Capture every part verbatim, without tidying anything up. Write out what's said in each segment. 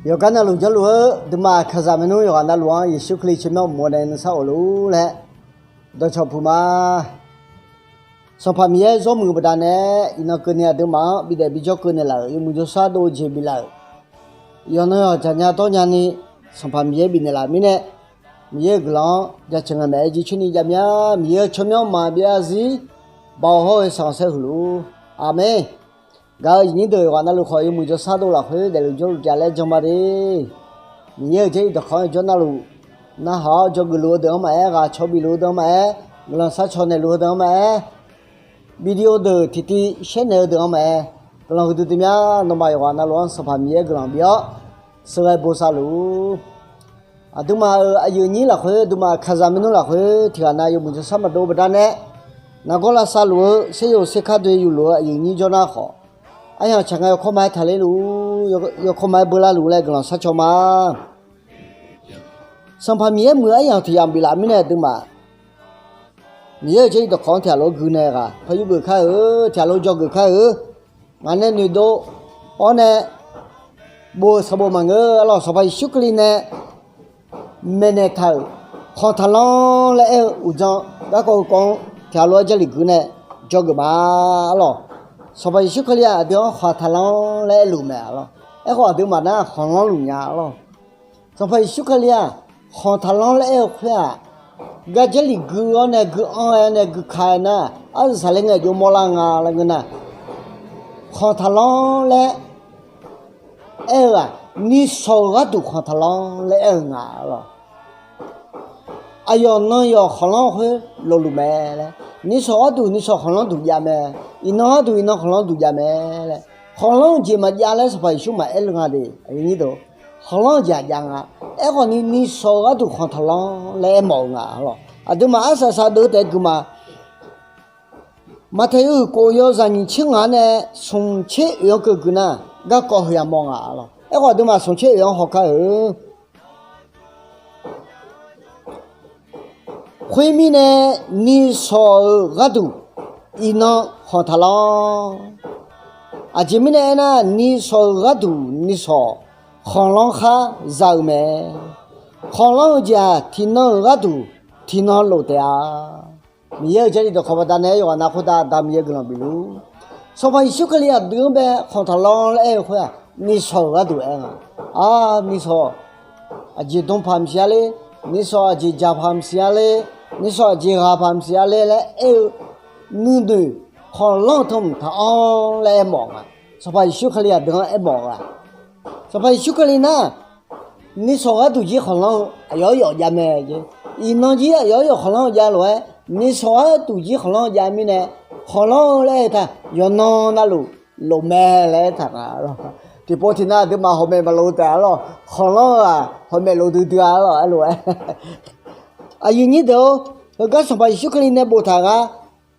Yawqgar navluf jawrluf-eu duimaf kaqzaq maernmr yawqghaq navluf-anr Yeqsur Kali tsawrmyanr uqmov nae nuisar of luf-ur laer dawqcawq puq ma. Sanqpaq Miqyaer zawr muiq-eu baqdanae, iqnan keuvni aqduimaf-anr bidaef bijawr keuvnaeq laf-euq yawmuiq jawrshar dov-eu jeq biflaf-euq, yawqnan yawqjaq nya dawrnya ni Sanqpaq Miqyaer bifnaeq laf mirnae, Miqyaer-euq guiqlanq-anr jaceuq ngae maeq-aer jircoer ni jav mya. Miqyaer-euq tsawrmyanr maqbyav zarzir baoq hawr-eu sanqsaer huiq luf-ur. Aqmeq. Gaq-euq aqyuif nyir deuq yawqghaq navluf khawf yawmuiq jawrshar dov lafkhoer daefluf jawrluf taef laer jan ma de. Miqyaer-euq jarlif dawqkawq-anr jawr navluf, narhaq-awr dzawgeuf luf-eu deuq-anr maqaer, ghaq caw bif luf-eu deuq-anr maqaer, guiqlanq sharcaw naeq luf-eu deuq-anr maqaer, video deuq tiqtiv shaer naeq-eu deuq-anr maqaer, guiqlanq huiqdui dui mya. Nawmaf yawqghaq navluf-anr Sanqpaq Miqyaer guiqlanq bif-awr sheuqghae bosav luf-ur. Aqduimaf-euq aqyuif nyir lafkhoer, aqduimaf kaqzaq maernmr lafkhoer tiqghaq nav yawmuiq jawrshar maqdov baqdanae, nargawr lavsav luf-eu, seryoq serkar doe yufluf-eu aqyuif nyir jawr nar khawf, aryamq tsaq ngae yawkawr ma-aer taqler luf-ur, yawkawr ma-aer beular luf-ur laer guiqlanq sharcaw ma. Sanqpaq Miqyaer muiq-eu aryamq tiq yamq biflaf mirnae aqduimaf Miqyaer-euq jarlif dawqkawq-anr tiqghaq lof-aer gui nae ghaq par yurgeuf kar-eu, tiqghaq lof-aer dzawgeuf kar-eu, ngaq nae noeqdov-awr nae bof-eu sanqbof maqngeur-a lawq. Sanqpaq Yeqsur Kali nae maeqnaeq taq-euq khanq taqlanr laer aer-eu uqdzan garkawv heukawv-anr tiqghaq lof-aer jarlif gui nae dzawgeuf ma-a lawq. Sanqpaq Yeqsur Kali-aq aqdui-anr khanq taqlanr laer aerluf mae-a lawq. Aerkhawf aqduimaf nar khanqlanr luf nya-a lawq. Sanqpaq Yeqsur Kali-aq khanq taqlanr laer aer-eu khoer-aq, gar jarlif gui-awr nae gui anr-aer nae gui ka-aer nar, arsaq saqler ngae jov mawrlar nga laer ngeur nar, khanq taqlanr laer aer-eu-aq, nishawq-euq gharduq khanq taqlanr laer aer-eu nga-a lawq. Aqyawf nan yawf khanqlanr khoer lofluf mae laer, nishawq gharduq nishawq khanqlanr duq jav mae, iqnan gharduq iqnan khanqlanr duq jav mae laer, khanqlanr-eu jeq maqjav laer Sanqpaq Yeqsur maqaer le nga de. Khanqlanr-eu jeq aqjav nga. Aerkhawf ni nishawq-euq gharduq khanq taqlanr laer aermawf-eu nga-a lawq. Aqduimaf arsaq saq deuv taef-aer gui ma. Maqtaeq yawhuiq kof yawzaq nyiq tser ngaq-anr nae smq tser oeq-anr keuv gui nar, garkawv heu yamawr nga-a lawq. Aerkhawf aqduimaf smq tser oeq-anr hawkar-eu Khoermirnae, nishawq-euq gharduq iqnan khanq taqlanr. Aqjeq mirnae aernar, nishawq-euq gharduq nishawq khanqlanr khar za-eu mae. Khanqlanr-eu jeq-aq, tiqnan-euq gharduq tiqnan lof taef-a. Miqyaer-euq Jarlif dawqkawq baqdanae yawqghaq nav khoertav Aqda Miqyaer guiqlanq bifluf-ur. Sanqpaq Yeqsur Kali aqdui-anr bae khanq taqlanr laer aer-eu khoer-aq, nishawq-euq gharduq aer nga. Ar, nishawq aqjeq dm paq maqsiq-a ler, nishawq aqjeq dzaq paq maqsiq-a ler, nishawq aqjeq ghaq paq maqsiq-a ler laer aer-eu nuinoeq khanqlanr-eu tanqmq taqanr laer aermawf nga. Sanqpaq Yeqsur Kali aqdui-anr aermawf nga. Sanqpaq Yeqsur Kali nar, nishawq gharduq jir khanqlanr-eu aqyawf-aer yawf jav mae jeq. Iqnan jir aqyawf-aer yawf khanqlanr-eu jav lof-aer, nishawq gharduq jir khanqlanr-eu jav mirnae, khanqlanr-eu laer aer-eu taq, yawqnan navluf lof mae laer aertaq nga lawq. Tiqpov tiqnan aqduimaf hawmaeq maqlof-eu taef-a lawq. Khanqlanr-eu-aq hawmaeq lof duidui-a lawq, aerlof-aer. Aqyuif nyir deuq-or, heugar Sanqpaq Yeqsur Kali nae boftaq gar,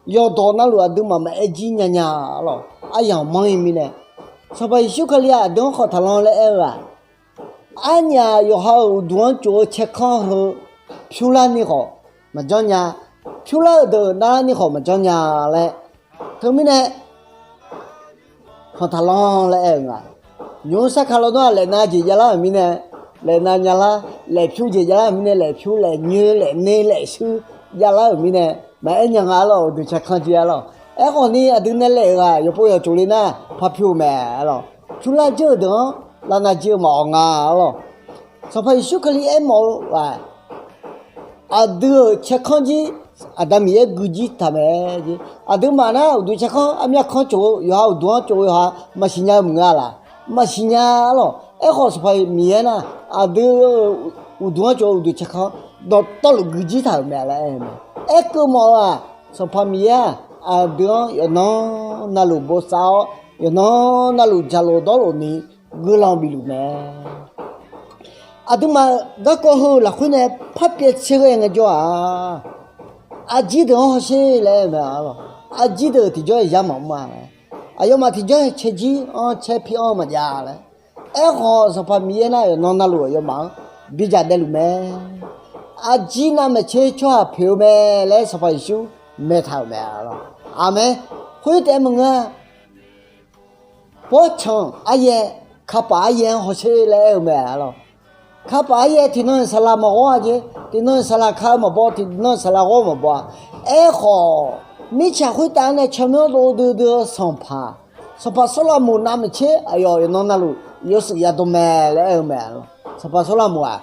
yawqdawq navluf aqduimaf maqaer jir nya nya-a lawq. Aryamq manr-ir mirnae, Sanqpaq Yeqsur Kali-aq aqdui-anr khanq taqlanr laer aer-eu-aq, arnyaf yawqha-euq uqduq-anr tsof-eu caerkanr heu pyurlar ni khawf maqjanr nya, pyurlar-euq deuq narlar ni khawf maqjanr nya laer, teumirnae khanq taqlanr laer aer-eu nga. Nymq-mr sarkaq lawnmr-aq laefnav jeq javlar-euq mirnae laefnav nyalar, laefpyur jeq javlar-euq mirnae laefpyur, laefnyoer, laefner, laefshuir javlar-euq mirnae maqaer nya nga-a lawq. Uqduq caerkanr jir-a lawq. Aerkhawf ni aqdui nae laef-euq ghaq yawqpov yawqtsof le nar, parpyur-eu mae-a lawq. Pyurlar dzeur-euq deuq-anr lavnav jir-eu maqawq nga-a lawq. Sanqpaq Yeqsur Kali aermawf-eu ghaq, aqdui-euq caerkanr jir Aqda Miqyaer guijir taq mae. Aqduimaf nar uqduq caerkanr armyar kanr tsof-eu yawqha, uqduq-anr tsof-eu yawqha maqsiq nya-eu maqngeur-a laq? Maqsiq nya-a lawq. Aerkhawf Sanqpaq Miqyaer nar, aqdui-euq uqduq-anr tsof-eu uqduq caerkanr dawqtawvluf guijir taq-euq mae laer aer-eu mae. Aerkeuv mawf-eu-aq, Sanqpaq Miqyaer-aq, aqdui-anr yawqnan navluf bosav-awr, yawqnan navluf jaqlof dawrlof ni guiqlanq bifluf mae. Aqduimaf-euq garkawv heu lafkhoer nae parpyaev tser ghae ngaejawr-aq, arjir deuq-anr hawsher laer aer-eu mae-a lawq. Arjir deuq tiqjawr-iq yar maqmr-a laer, aqyawfmaf tiqjawr-iq caerjir-anr caer pir-anr maqjav laer. Aerkhawf Sanqpaq Miqyaer nar, yawqnan navluf aqyawfmaf-anr bidzaq daefluf mae. Arjir navmaqtser tsawrhaq poeq-eu mae laer Sanqpaq Yeqsur maeqtaq-euq mae-a lawq. Aqmeq. Khoer taef-aer maqngeur-a, bawrtsanq aryaer kapaf aryaer-anr hawsher laer aer-eu mae arlawq. Kapaf aryaer tiqnan-euq saqlaq maqghawr-a jeq, tiqnan-euq saqlaq ka-eu maqbaw, tiqnan-euq saqlaq ghawr-eu maqbaw-a. Aerkhawf, mirtsaq khoertav-anr nae tsawrmyanr dov duidui-eu sanqpaq, sanqpaq Sawrlaqmoq navmaqtser aqyawf yawqnan navluf yawshuif yadm mae laer aer-eu mae arlawq. Sanqpaq Sawrlaqmoq-aq,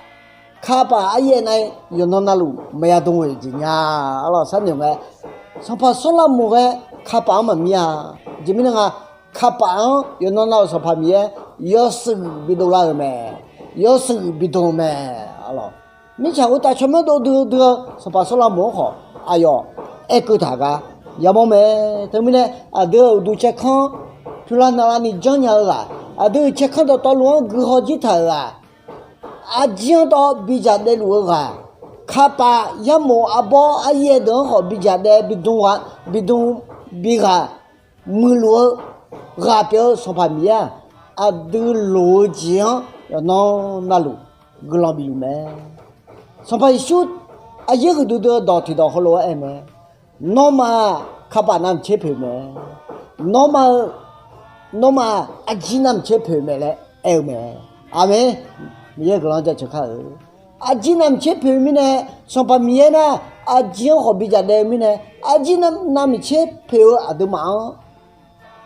kapaf aryaer nav-ir yawqnan navluf maqya dm-eu jeq nya arlawq. Sharnoeq ngae, sanqpaq Sawrlaqmoq ghae kapaf-anr maqmir-a. Aqjeq mirnae nga, kapaf-anr yawqnan nav-euq Sanqpaq Miqyaer yawshuif bidov lar-euq mae, yawshuif bidm-eu mae arlawq. Mirtsaq khoertav tsawrmyanr dov duidui-eu sanqpaq Sawrlaqmoq-anr khawf aqyawf aerkeuv taq gar yamawr mae. Teumirnae aqdui-euq uqduq caerkanr pyurlar navlar ni janrnya-eu ghaq, aqdui-euq caerkanr dawqtawvluf-anr guihaw jir taq-euq ghaq, arjir-anr dawv bidzaq daefluf-eu ghaq, kapaf yarmof arbawr aryaer deuq-anr khawf bidzaq daef bidm ghaq, bidm bighaq muiqluf-eu ghaq pyeuf-eu Sanqpaq Miqyaer-aq, aqdui loq-eu jeq-anr yawqnan navluf guiqlanq bif luf mae. Sanqpaq Yeqsur aqyaer huiqdui dui-eu dawq tiqdawq heulof-aer aer mae. Nawmaf-aq kapaf navmaqtser poeq mae. Nawmaf-eu, nawmaf-aq arjir navmaqtser poeq mae laer aer-eu mae. Aqmeq. Miqyaer guiqlanq jaceuq kar-eu. Arjir navmaqtser poeq-eu mirnae, Sanqpaq Miqyaer nar arjir-anr khawf bidzaq daef-eu mirnae, arjir navmaqtser poeq-eu aqduimaf-anr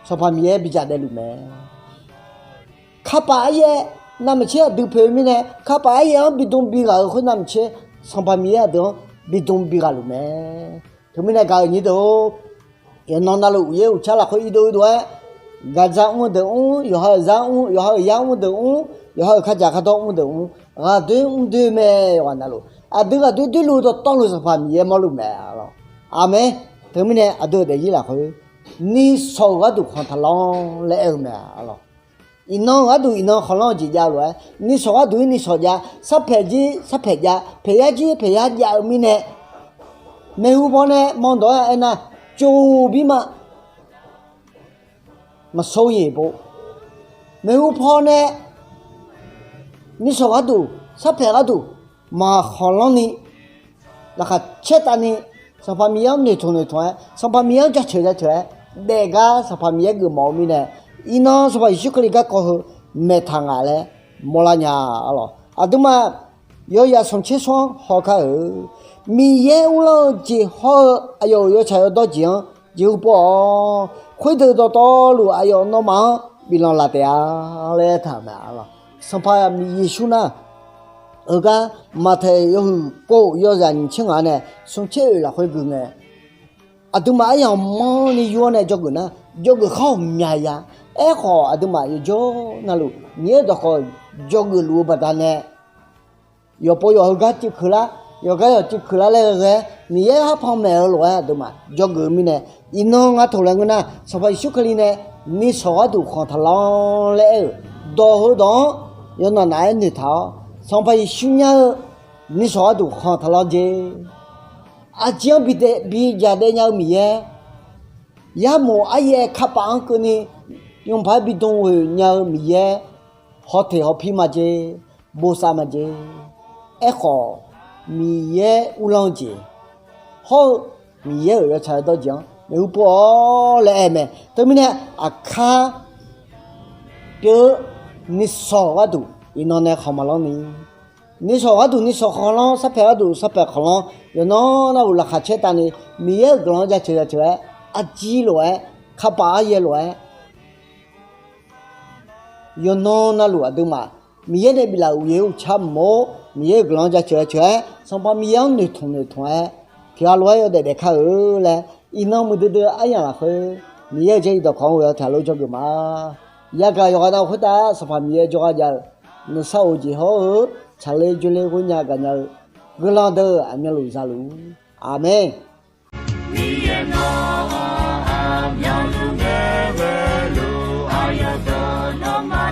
Sanqpaq Miqyaer bidzaq daefluf mae. Kapaf aryaer navmaqtser aqdui poeq-eu mirnae, kapaf aryaer-anr bidm bighaq-euq khoer navmaqtser Sanqpaq Miqyaer aqdui-anr bidm bighaq luf mae. Teumirnae gaq-euq nyir deuq-or, yawqnan navluf uqyaer uqcar lafkhoer irdov irdov-aer, gaqdzaq mr-eu deuq mr, yawqha-euq zar mr, yawqha-euq yar mr-eu deuq mr, yawqha-euq kardzaq kardawr mr-eu deuq mr, ghaqdoer mr doer mae. Yawqghaq navluf aqdui ghaqdoer doerluf dawqtawvluf Sanqpaq Miqyaer mawrluf mae arlawq. Aqmeq. Teumirnae aqdui-euq daefzir lafkhoer, nishawq-euq gharduq khanq taqlanr laer aer-eu mae arlawq. Iqnan-euq gharduq iqnan khanqlanr-eu jeq jav-eu lof-aer, nishawq gharduq-ir nishawq jav, sarpaeq jir sarpaeq jav, paeqyar jir paeqyar jav-eu mirnae, maeqhu pawnae mandawq-aer aernar, tsov bir ma. Maqsor nyeq pov, maeqhu pawnae nishawq gharduq sarpaeq gharduq maqkhanqlanr ni, laqkhaq caertavni, Sanqpaq Miqyaer-anr noeqtmq noeqtmq-aer, Sanqpaq Miqyaer-anr jaceuq jaceuq-aer daefgar Sanqpaq Miqyaer geufmawf-eu mirnae, iqnan Sanqpaq Yeqsur Kali garkawv heu maeqtaq nga laer mawrlar nya arlawq. Aqduimaf yawyaq smq tser smr-anr haw kar-euq Miqyaer uvlanr-eu jeq hawr-eu aqyawf-euq yawtsaq yawdawr jeq-anr jeqhu pov-awq. Khoerdeuq dawqtawvluf aqyawf nawmaf-anr biflanq laf taef-a laer aertaq-euq mae arlawq. Sanqpaq Yeqsur nar, heugar Maqtaeq yawhuiq kov yawzaq nyiq tser ngaq nae smq tser oeq lafkhoer gui ngae, aqduimaf aryamq manrni yur-awr nae dzawgeuf nar, dzawgeuf khar ghawqmya ya. Aerkhawf, aqduimaf yawqjawr navluf Miqyaer-euq dawqkawq dzawgeuf luf-eu baqdanae, yawqpov yawq heugar cuivkeuq lar, yawqgar yawq cuivkeuq lar laer ghae-aer Miqyaer-euq harpan maeq-eu lof-aer aqduimaf dzawgeuf-eu mirnae, iqnan ngar taq laer ngeur nar, Sanqpaq Yeqsur Kali nae nishawq gharduq khanq taqlanr laer aer-euq dawq heudawq-anr yawqnan naf-aer noeqtaq-awr, Sanqpaq Yeqsur nyar-eu nishawq gharduq khanq taqlanr jeq, aqjeq-anr bidzaq daef nya-eu Miqyaer, yarmof aryaer kapaf-anr keuvni, yawpaq-aer bidm ghoeq nya-eu Miqyaer, hawteq hawpir ma jeq, bosav ma jeq. Aerkhawf, Miqyaer uvlanr-eu jeq hawr-eu Miqyaer-euq yawtsaq yawdawr jeq-anr maeqhu pov-awr laer aer mae. Teumirnae, aqkar pyeuf-eu nishawq gharduq iqnan nae khanq maqlanr ni, nishawq gharduq nishawq khanqlanr, sarpaeq gharduq sarpaeq khanqlanr, yawqnan navluf laqkhaq caertavni, Miqyaer-euq guiqlanq-anr jaceuq jaceuq-aer, arjir lof-aer, kapaf aryaer lof-aer, yawqnan navluf aqduimaf Miqyaer nae biflaf-euq uqyaer uqcar mq-or, Miqyaer-euq guiqlanq-anr jaceuq jaceuq-aer, Sanqpaq Miqyaer-anr noeqtmq noeqtmq-aer, tiqghaq lof-aer yawdaef daef kar-eu laer, iqnan muiqdui dui-eu aryamq lafkhoer, Miqyaer-euq Jarlif dawqkawq-anr ghoe-awr tiqghaq lof dzawgeuf ma. Yagaq yawqghaq nav khoertav Sanqpaq Miqyaer jawrgar jav-eu, nuisar of-eu jeq hawr-eu, tsaqler jawrler ghoer nya gaqnya-eu, guiqlanq deuq aqmyanluf zaluf. Aqmeq. Miqyaer nawq-anr aqmyanluf ngae ghaeluf, aqyawf deuq nawmaf